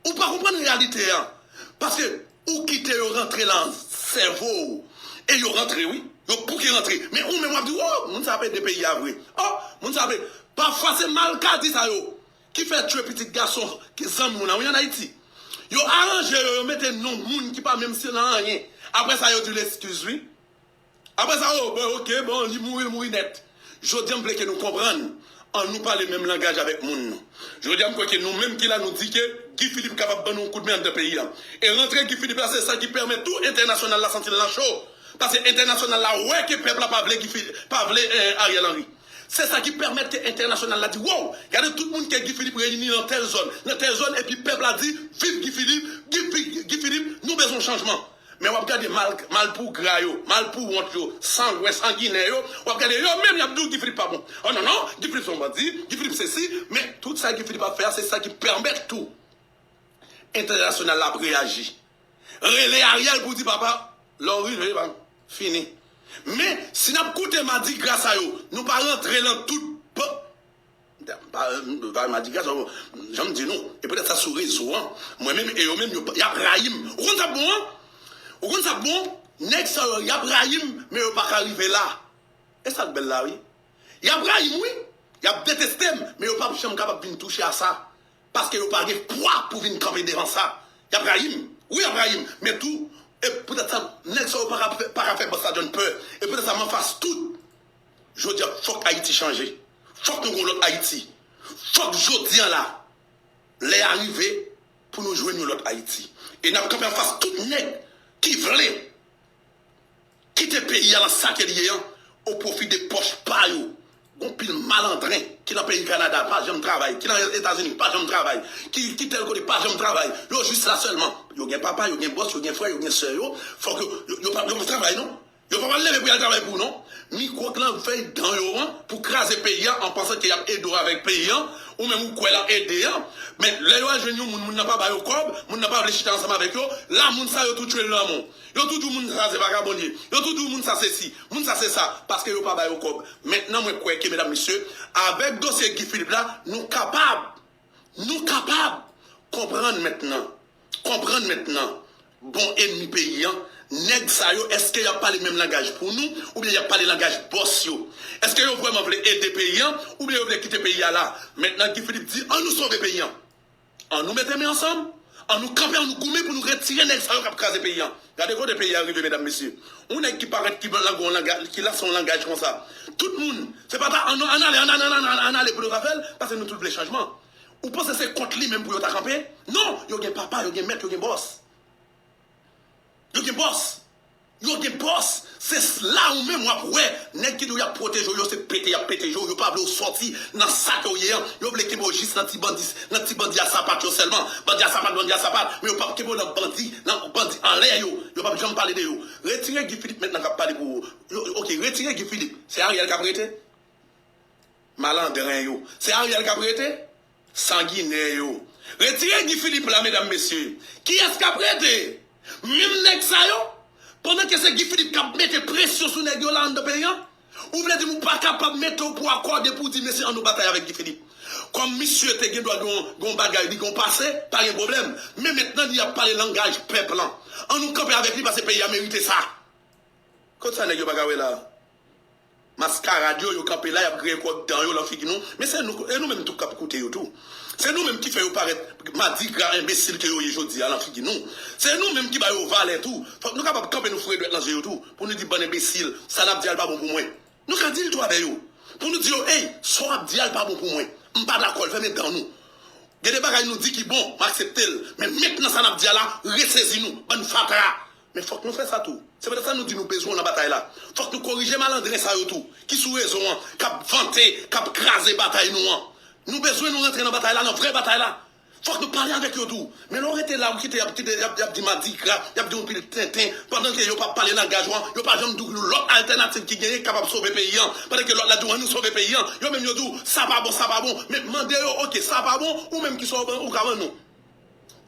Ou pa konprann reyalite an. Paske ou kite yo rantre nan sèvo w. E yo rantre, wi. Yo bouke rantre. Men ou menm w ap di, "Oh, moun sa ap ede peyi a vre. Oh, moun sa ap ede." Pafwa se malkadi sa yo ki fè tchwe pitit gason ki zanmi w lan, wi, ann Ayiti. Yo aranje yo, yo mete non moun ki pa menm si nan anyen. Apre sa, yo di l eskiz, wi. Apre sa, oh, bon, ok, bon, li mouri, li mouri nèt. Jodi a, m vle ke nou konprann. An nou pale menm langaj avèk moun nou. Jodi a, m kwè ke nou menm ki la, nou di ke Guy Philippe kapab ban nou yon kout men anndan peyi a. E rantre Guy Philippe la, se sa ki pèmèt tou entènasyonal la santi l nan cho. Paske entènasyonal la wè ke pèp la pa vle Guy Philippe, pa vle, eh, Ariel Henry. Se sa ki pèmèt ke entènasyonal la di, wow, gade tout moun ke Guy Philippe reyini nan tèl zòn, nan tèl zòn, epi pèp la di, viv Guy Philippe, Guy, Guy, Guy Philippe, nou bezwen chanjman. Men w ap gade mal, malpougra yo, malpouwont yo, sangwen, sanginè yo, w ap gade yo menm y ap di w Guy Philippe pa bon. Oh non, non, Guy Philippe se yon bandi, Guy Philippe sesi, men tout sa Guy Philippe ap fè a, se sa ki pèmèt tou entènasyonal la ap reyaji. Rele Ariel pou di, papa, lè w rive, pa fini. Men, si n ap koute madigra sa yo, nou pa rantre lan tout pa, pa, pa madigra sa yo, jan m di nou, e poutèt sa sou rezo an, mwen menm e yo menm, yo, y ap rayi m. Ou konn sa k bon an? Ou konn sa k bon? Nèg sa yo, y ap rayi m, men yo pa ka rive la. E sa k bèl la, wi. Y ap rayi m, wi. Y ap deteste m, men yo p ap janm kapab vin touche a sa. Paske yo pa gen pwa pou vin kanpe devan sa. Y ap rayi m. Wi, y ap rayi m. Men tou, e poutèt sa, nèg sa yo pa ka fè, pa ka fè bòs la John pè. E poutèt sa, m anfas tout. Jodi a, fòk Ayiti chanje. Fòk nou gen yon lòt Ayiti. Fòk jodi a la, lè a rive pou nou jwenn yon lòt Ayiti. E n ap kanpe anfas tout nèg ki vle kite peyi a lan sa ke l ye an, o pwofi de pòch pa yo. Gon pil malandren ki lan peyi Kanada, pa janm travay, ki lan Etazini, pa janm travay, ki, ki tèl kote, pa janm travay. Yo jis la sèlman. Yo gen papa, yo gen bòs, yo gen frè, yo gen sè yo. Fòk yo, yo, yo pa, yo pa travay non. Yo pa pral leve pou y al travay pou ou non. Mikwo k lan fèy dan yo an pou kraze peyi a an pansan ke y ap ede w avèk peyi an. Ou menm ou kwè l ap ede an. Men lè yo al jwenn yon moun, moun nan pa ba yo kòb, moun nan pa vle chita ansanm avèk yo, la moun sa yo tou tchwe l nan lanmò. Yo tou di w moun sa se vakabon li ye. Yo tou di w moun sa se si, moun sa se sa, paske yo pa ba yo kòb. Mentnan mwen kwè ke medam mesye, avèk dosye Guy Philippe la, nou kapab, nou kapab konprann mentnan, konprann mentnan, bon ènmi peyi an, nèg sa yo, èske y ap pale menm langaj pou nou, oubyen y ap pale langaj bòs yo? Èske yo vrèman vle ede peyi an, oubyen yo vle kite peyi a la? Mentnan Guy Philippe di, ann nou sove peyi an. Ann nou mete men ansanm, ann nou kanpe, ann nou goumen pou nou retire nèg sa yo k ap kraze peyi an. Gade kote peyi a rive, medam, mesye. Yon nèg ki parèt, ki lanse yon langaj, ki lanse yon langaj konsa. Tout moun, se pa ta, ann, ann ale, ann ale, ann ale, ann ale pou nou ka fè l, paske nou tout vle chanjman. Ou panse se kont li menm pou yo ta kanpe? Non, yo gen papa, yo gen mèt, yo gen bòs. Yo gen bòs. Yo gen bòs. Se la ou menm w ap wè nèg ki di w y ap pwoteje w yo, se pete y ap pete je w. Yo pa vle w sòti nan sa ke w ye an. Yo vle kenbe w jis nan ti bandi, nan ti bandi a sapat yo sèlman. Bandi a sapat, bandi a sapat. Men yo p ap kenbe w nan bandi, nan bandi anlè yo. Yo p ap janm pale de yo. Retire Guy Philippe mentnan k ap pale pou ou. Yo, ok, retire Guy Philippe. Se Ariel k ap rete? Malandren yo. Se Ariel k ap rete? Sanginè yo. Retire Guy Philippe la, medam, mesye. Kiyès k ap rete? Menm nèg sa yo? Pandan ke se Guy Philippe k ap mete presyon sou nèg yo la anndan peyi an? Ou vle di m ou pa kapab mete w pou akòde pou di, mesye, ann nou batay avèk Guy Philippe? Kòm misye te gen dwa gen yon, gen yon bagay, li gen yon pase, pa gen pwoblèm. Men mentnan li ap pale langaj pèp lan. Ann nou kanpe avèk li, paske peyi a merite sa. Kot sa nèg yo pa ka wè la? Maskarad yo, yo kanpe la, y ap griyen kòk dan yo lan figi nou. Men se nou, e nou menm tou k ap koute yo tou. Se nou menm ki fè yo parèt madigra enbesil ke yo ye jodi a lan figi nou. Se nou menm ki ba yo valè tou. Fòk nou kapab kanpe nou foure dwèt lan je yo tou, pou nou di bann enbesil, sa n ap di a l pa bon pou mwen. Nou ka di l tou avè yo. Pou nou di yo, ey, sa w ap di a l pa bon pou mwen. M pa dakò l, fèmen dan nou. Gen de bagay nou di ki bon, m aksepte l. Men mentnan sa n ap di a la, resezi nou, bann fatra. Men fòk nou fè sa tou. Se poutèt sa nou di nou bezwen w nan batay la. Fòk nou korije malandren sa yo tou, ki sou rezo an, k ap vante, k ap kraze batay nou an. Nou bezwen nou rantre nan batay la, nan vrè batay la. Fòk nou pale avèk yo tou. Men lè w rete la, ou kite, y ap kite, y ap, y ap di madigra, y ap di yon pil tenten, pandan ke yo p ap pale langaj ou an, yo pa janm di w lòt altènativ ki genyen k kapab sove peyi an, pandan ke lòt la di w ann nou sove peyi an. Yo menm yo di w sa pa bon, sa pa bon. Men mande yo, oke, sa pa bon, ou menm kisa w, ou ka ban nou?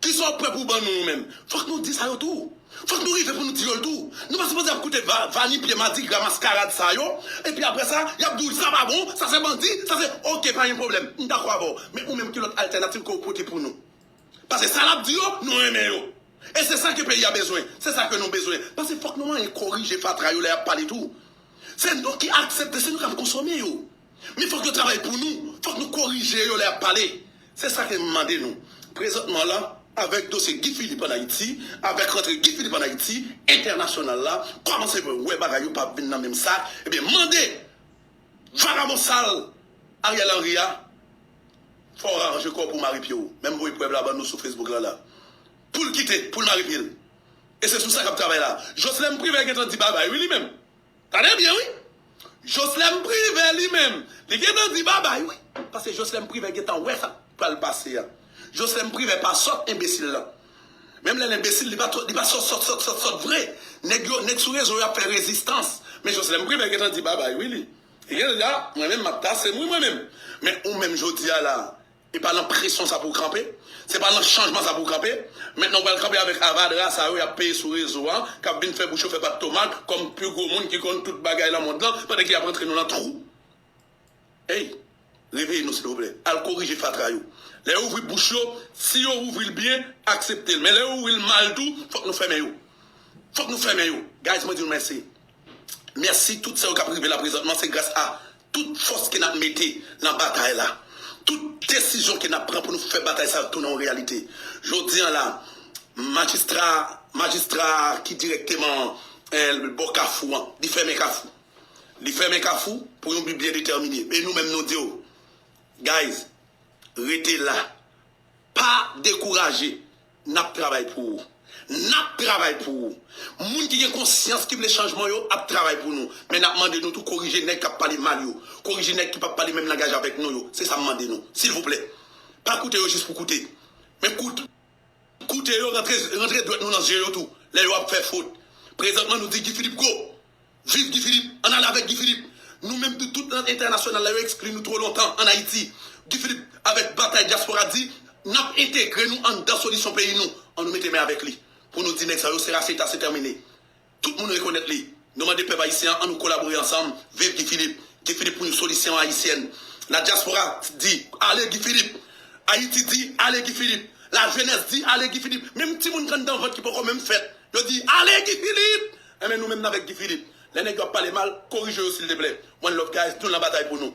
Kisa w prè pou ban nou, nou menm? Fòk nou di sa yo tou. Fòk nou rive pou nou di yo l tou. Nou pa sipoze ap koute va, vanipye, madigra, maskarad sa yo. Epi apre sa, y ap di w sa pa bon, sa se bandi, sa se, oke, pa gen pwoblèm. M dakò avè w. Men ou menm ki lòt altènativ ke w pote pou nou? Paske sa l ap di yo, nou renmen yo. E se sa ke peyi a bezwen. Se sa ke nou bezwen. Paske fòk nou manyen korije fatra yo lè y ap pale tou. Se nou ki aksepte, se nou k ap konsome yo. Men fòk yo travay pou nou. Fòk nou korije yo lè y ap pale. Se sa ke m mande nou. Prezantman la, avèk dosye Guy Philippe ann Ayiti, avèk rantre Guy Philippe ann Ayiti, entènasyonal la kòmanse wè bagay yo p ap vin nan menm sak, ebyen, mande vagabon sal Ariel Henry a, fò w aranje kò w pou w mare pye w. Men m voye prèv la ban nou sou Facebook la, la. Pou l kite, pou l mare pye l. E se sou sa k ap travay la. Joslèm Privè gentan di babay, wi, li menm. Tande byen, wi. Joslèm Privè, li menm, li gentan di babay, wi. Paske Joslèm Privè gentan wè sa k pral pase a. Joslèm Privè pa sòt, enbesil lan. Menm lè l enbesil, li pa twò, li pa sòt, sòt, sòt, sòt, sòt vre. Nèg yo, nèg sou rezo yo ap fè rezistans. Men Joslèm Privè gentan di babay, wi, li. Li gentan di, a, mwen menm, m ap tase m, wi, mwen menm. Men ou menm jodi a la, e pa nan presyon sa pou w kanpe. Se pa nan chanjman sa pou w kanpe. Mentnan w pral kanpe avèk avadra sa yo y ap peye sou rezo a, k ap vin fè bouch yo fè pat tomat, kòm pi gwo moun ki konn tout bagay nan mond lan, pandan ke y ap rantre nou nan twou. Ey, reveye nou, silvouplè. Al korije fatra yo. Lè yo ouvri bouch yo, si yo ouvri l byen, aksepte l. Men lè yo ouvri l mal tou, fòk nou fèmen yo. Fòk nou fèmen yo. Guys, mwen di nou mèsi. Mèsi tout sa yo k ap rive la prezantman, se gras a tout fòs ke n ap mete nan batay la. Tout desizyon ke n ap pran pou nou fè batay sa yo tounen yon reyalite. Jodi a la, majistra, majistra ki dirèkteman, eh, bò Kafou an, li fèmen Kafou. Li fèmen Kafou pou yon bi byen detèmine. E nou menm nou di yo, guys, rete la. Pa dekouraje. N ap travay pou ou. N ap travay pou ou. Moun ki gen konsyans, ki vle chanjman yo, ap travay pou nou. Men n ap mande nou tou korije nèg k ap pale mal yo. Korije nèg ki p ap pale menm langaj avèk nou yo. Se sa m mande nou. Silvouplè. Pa koute yo jis pou koute. Men koute. Koute yo, rantre, rantre dwèt nou nan zye yo tou, lè yo ap fè fot. Prezantman, nou di Guy Philippe go! Viv Guy Philippe! Ann ale avèk Guy Philippe! Nou menm tou, tout nan entènasyonal la, yo ekskli nou twò lontan ann Ayiti. Guy Philippe, avèk batay dyaspora di, n ap entegre nou anndan solisyon peyi nou. Ann nou mete men avèk li. Pou nou di nèg sa yo, se rase ta, se tèmine. Tout moun rekonèt li. Nou mande pèp ayisyen an, ann nou kolabore ansanm, viv Guy Philippe. Guy Philippe pou yon solisyon ayisyèn. La dyaspora di, ale Guy Philippe. Ayiti di, ale Guy Philippe. Lajenès di, ale Guy Philippe. Menm timoun k anndan vant ki poko menm fèt, yo di, ale Guy Philippe. Enben nou menm n avèk Guy Philippe. Lè nèg yo ap pale mal, korije yo silteplè. One love guys, nou nan batay pou nou.